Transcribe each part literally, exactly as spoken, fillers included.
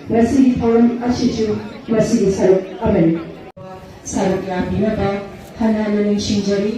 ꯉꯁꯤꯒꯤ ꯊꯧꯔꯝ ꯑꯁꯤꯁꯨ ꯃꯁꯤꯒꯤ ꯁꯔꯨꯛ ꯑꯃꯅꯤ꯫ ꯁꯔꯨꯛ ꯌꯥꯕꯤꯅꯕ ꯍꯟꯅ ꯍꯟꯅ ꯅꯤꯡꯁꯤꯡꯖꯔꯤ꯫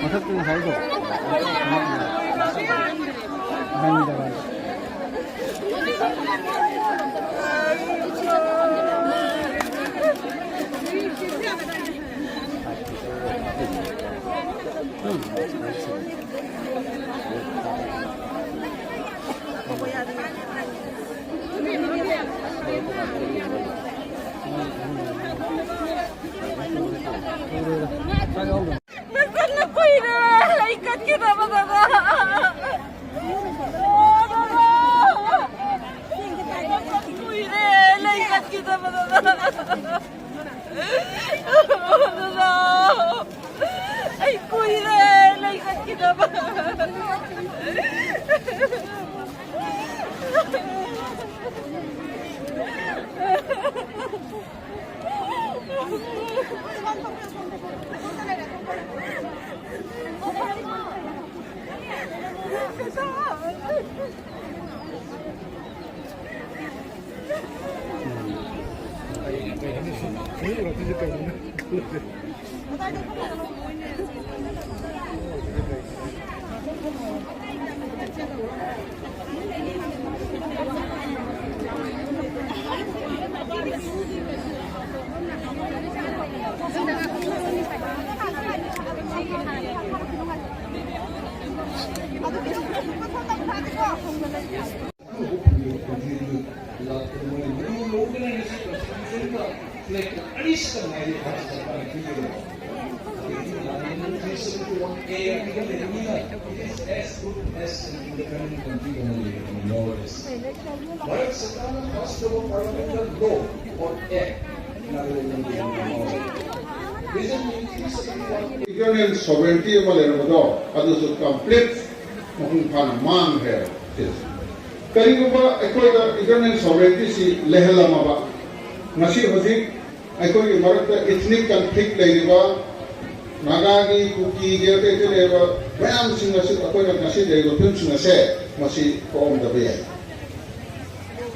ꯃꯊꯛꯇ ꯉꯁꯥꯏꯗꯣ꯫ ꯅꯪꯗꯕ꯫ ꯅꯪ ꯆꯠꯅ ꯀꯨꯏꯔꯦ ꯂꯩ ꯀꯠꯈꯤꯗꯕ ꯗꯗꯥ꯫ ꯑꯣ, ꯗꯗꯥ꯫ ꯀꯨꯏꯔꯦ ꯂꯩ ꯀꯠꯈꯤꯗꯕ ꯗꯗꯥ꯫ ꯗꯗꯥ꯫ ꯑꯩ ꯀꯨꯏꯔꯦ ꯂꯩ ꯀꯠꯈꯤꯗꯕ꯫ Internal sovereignty ꯑꯃ ꯂꯩꯔꯝꯕꯗꯣ ꯑꯗꯨꯁꯨ complete ꯃꯄꯨꯡ ꯐꯥꯅ ꯃꯥꯡꯈ꯭ꯔꯦꯕ꯫ ꯀꯔꯤꯒꯨꯝꯕ ꯑꯩꯈꯣꯏꯗ ꯏꯟꯇꯔꯅꯦꯜ ꯁꯣꯚꯔꯦꯟꯇꯤꯁꯤ ꯂꯩꯍꯜꯂꯝꯃꯕ, ꯉꯁꯤ ꯍꯧꯖꯤꯛ ꯑꯩꯈꯣꯏꯒꯤ ꯃꯔꯛꯇ ꯏꯊꯅꯤꯛ ꯀꯟꯐ꯭ꯂꯤꯛ ꯂꯩꯔꯤꯕ ꯅꯥꯒꯥꯒꯤ, ꯀꯨꯀꯤꯒꯤ, ꯑꯇꯩ ꯑꯇꯩ ꯂꯩꯔꯤꯕ ꯃꯌꯥꯝꯁꯤꯡ ꯑꯁꯤ ꯑꯩꯈꯣꯏꯅ ꯉꯁꯤ ꯂꯩꯔꯤꯕ ꯐꯤꯕꯝꯁꯤꯡ ꯑꯁꯦ ꯃꯁꯤ ꯊꯣꯛꯍꯟꯗꯕ ꯌꯥꯏ꯫